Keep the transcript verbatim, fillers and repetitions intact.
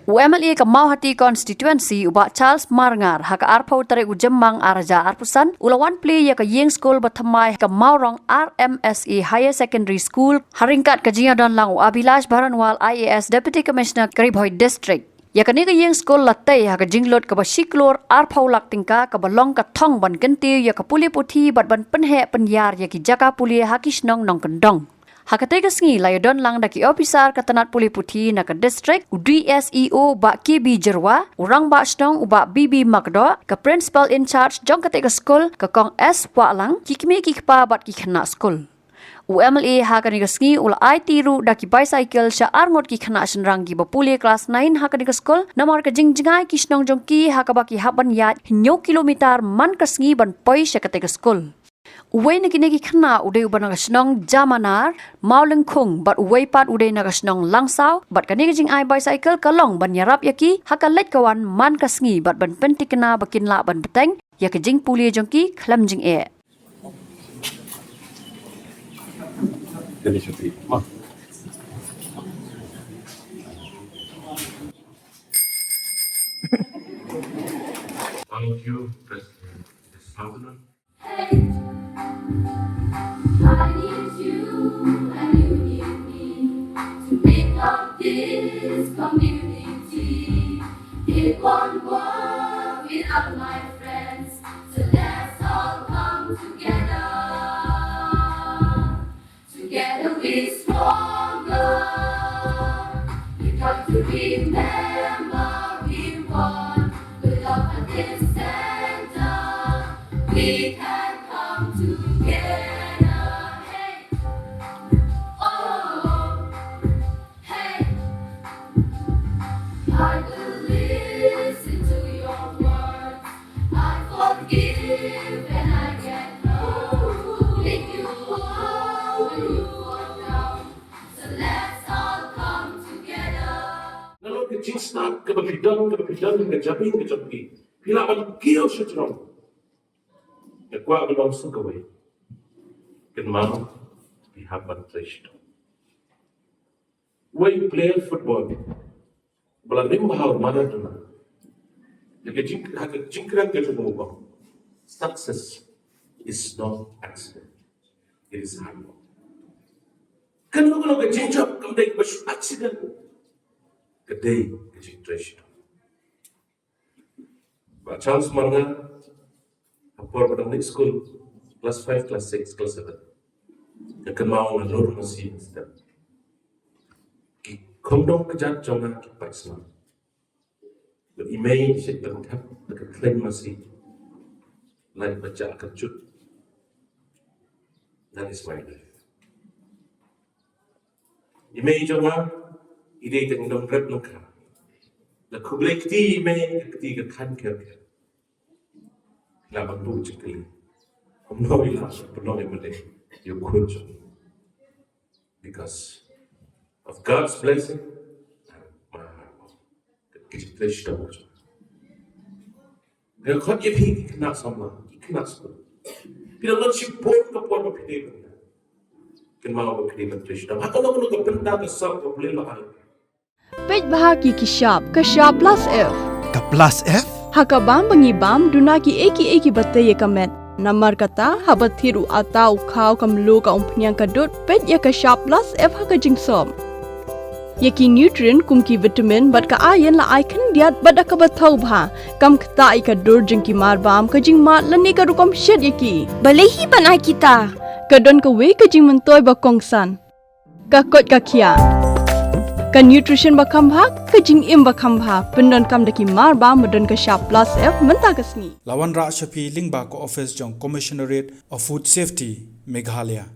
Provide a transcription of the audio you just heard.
U M L A ka Mawhati Constituency, u Bah Charles Marngar, ha ka arphew tarik u Jymmang arhajar arphew san, u la wan plie ïa ka ïing skul ba thymmai ha ka Mawrong R M S A Higher Secondary School, ha ryngkat ka jingïadonlang u Abhilash Baranwal, I A S, Deputy Commissioner, ka Ri Bhoi District. Ïa kane ka ïing skul la tei ha ka jinglut kaba shi klur arphew lak tyngka, kaba long ka thong ban kyntiew ïa ka pule puthi bad ban pynheh pynïar ïa ki jaka pule ha ki shnong nongkyndong. Ha katei ka sngi la ïadonlang da ki ophisar ka tnat pule puthi na ka district, u D S E O Bah K B Jyrwa, u Rangbah Shnong u Bah B B Makdoh, ka principal in charge jong katei ka skul, ka Kong S Wahlang, ki kmie ki kpa bad ki khynnah skul. U M L A ha kane ka sngi u la aiti ruh da ki bicycle sha arngut ki khynnah shynrang kiba pule klas nine ha kane ka skul, namar ka jingjngai ki shnong jong ki ha kaba ki hap ban ïaid hynñiew kilometer man ka sngi ban poi sha katei ka skul. Uwei na kine ki khynnah u dei uba na ka shnong Jamanar, Mawlyngkhung, bad uwei pat u dei na ka shnong Langsaw, bad kane ka jingai bicycle ka long ban ïarap ïa ki ha ka leit ka wan man ka sngi bad ban pynthikna ba kin lah ban bteng ïa ka jingpule jong ki khlem jingeh. Thank you, President. I need you and you need me to make of this community. It won't work without my friends, so let's all come together. Together we stronger. We got to remember we won. With love at this center, we can come together. Hey, oh, hey. I will listen to your words. I forgive and I get love. Lift you up when you fall down. So let's all come together. Nalor ka jingsnap kaba phi don, kaba phi don ha ka jabieng ka jong phi, phi lah ban kiew shajrong. Nga kwah ban ong sa kawei. Kynmaw, phi hap ban trei shitom. Uwei u player football ba la rim bha u Maradona, ha ka jing, ha ka jingkren ka jong u u ong, "Success is not accident. It is hard work." Kano kano ka jingjop kam dei kaba shu accident. Ka dei ka jingtrei shitom. Bah Charles Marngar, ha por ba dang leit skul, class five, class six, class seven, nga kynmaw nga lur masi mynstep. Ki khongdong kjat jong nga ki pait snam. Bad i mei i shait ban thep da ka khlaiñ masi. Lait bad jah ka jut. That is my life. I mei jong nga i dei tang nongrep nongkha. La khublei kti i mei, ka kti ka khan kher kher. La ban buh jingkylli. Kumno i la pynlong i mei ïa u khun jong i. Because of God's blessing, ki jingtrei shitom jong nga. Nga khot ïa phi ki khynnah samla, ki khynnah skul. Phi dang don shibun ka por ba phi dei ban kynmaw ba phi dei ban trei shitom ha kano kano ka bynta ka sap kaba phi la ai. Peit bha ki ki shap, ka shap plus F. Ka plus F? Ha ka bam ba ngi bam, duna kiei kiei kiba tei ïa ka met. Namar kata, haba thied u atta, u khaw, ka mluh, ka umphniang, ka dud, peit ïa ka shap plus F ha ka jingsop. Ïa ki nutrient kum ki vitamin bad ka iron la ai khyndiat bad da kaba thaw bha. Kam ktah ïa ka dur jong ki marbam, ka jingmad lane ka rukom shet ïa ki. Balei hi ban ai kita? Ka don kawei ka jingmyntoi ba kongsan. Ka koit ka khiah. Ka nutrition ba kham bha, ka jingim ba kham bha. Pyndonkam da ki marbam ba don ka shap plus F mynta ka sngi. La wanrah sha phi lyngba ka office jong Commissionerate of Food Safety, Meghalaya.